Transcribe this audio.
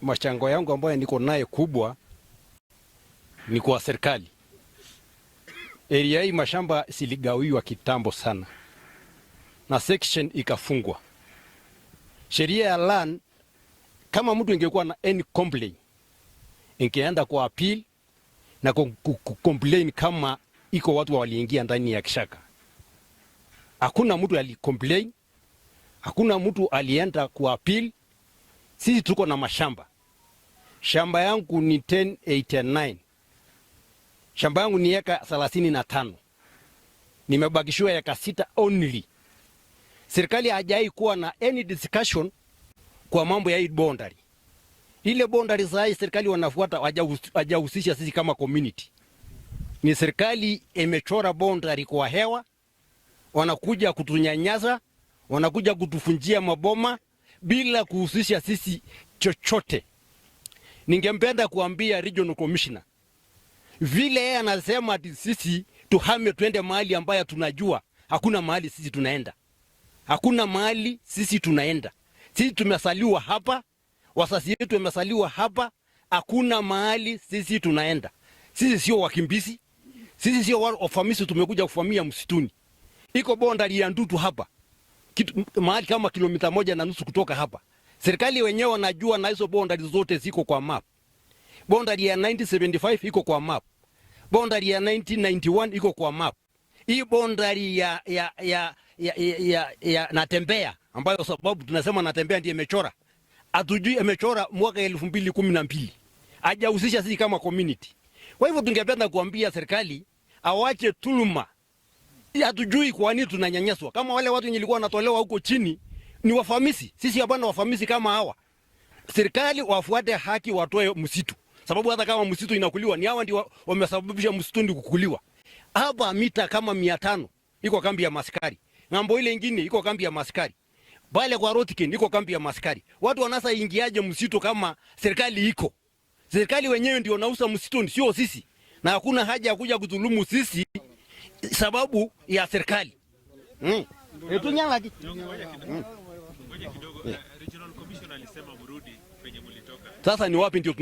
Machango yangu ambayo niko naye kubwa ni kwa serikali. Area hii mashamba ziligawiwa kitambo sana na section ikafungwa. Sheria ya land, kama mtu ingekuwa na any complaint, ingeenda kwa appeal na ku complain kama iko watu waliingia ndani ya kichaka. Hakuna mtu alicomplain, hakuna mtu alienda kwa appeal. Sisi tuko na mashamba. Shamba yangu ni 1089. Shamba yangu ni eka 35. Nimebakishiwa eka 6 only. Serikali hajai kuwa na any discussion kwa mambo ya hii boundary. Ile boundary saa hii serikali wanafuata, hajahusisha sisi kama community. Ni serikali imechora boundary kwa hewa, wanakuja kutunyanyasa, wanakuja kutuvunjia maboma bila kuhusisha sisi chochote. Ningependa kuambia regional commissioner vile yeye anasema ati sisi tuhame twende mahali ambayo tunajua hakuna mahali sisi tunaenda, hakuna mahali sisi tunaenda. Sisi tumezaliwa hapa, wazazi wetu wamezaliwa hapa, hakuna mahali sisi tunaenda. Sisi sio wakimbizi, sisi sio wafamisi, tumekuja kuvamia msituni. Iko boundary ya Ndutu hapa kitu, mahali kama kilomita 1.5 kutoka hapa. Serikali wenyewe wanajua, na hizo boundary zote ziko kwa map. Boundary ya 1975 iko kwa map. Boundary ya 1991 iko kwa map. Hii boundary ya Natembeya, ambayo sababu tunasema Natembeya ndiye imechora, hatujui imechora mwaka 2012, hajahusisha sisi kama community. Kwa hivyo tungependa kuambia serikali awache dhuluma. Hatujui kwa nini tunanyanyaswa. Kama wale watu wenye walikuwa wanatolewa huko chini ni wafamisi, sisi hapana wafamisi kama hawa. Serikali wafuate haki, watoe msitu, sababu hata kama msitu inakuliwa ni hawa ndio wamesababisha msitu kukuliwa. Hapa mita kama 500 iko kambi ya maskari, ng'ambo ile ingine iko kambi ya maskari, pale kwa Rotkin iko kambi ya maskari. Watu wanasa ingiaje msitu kama serikali iko? Serikali wenyewe ndio wanauza msitu, sio sisi, na hakuna haja ya kuja kudhulumu sisi sababu ya serikali. Ngoja kidogo. Regional Commissioner alisema mrudi penye mlitoka. Sasa ni wapi ndio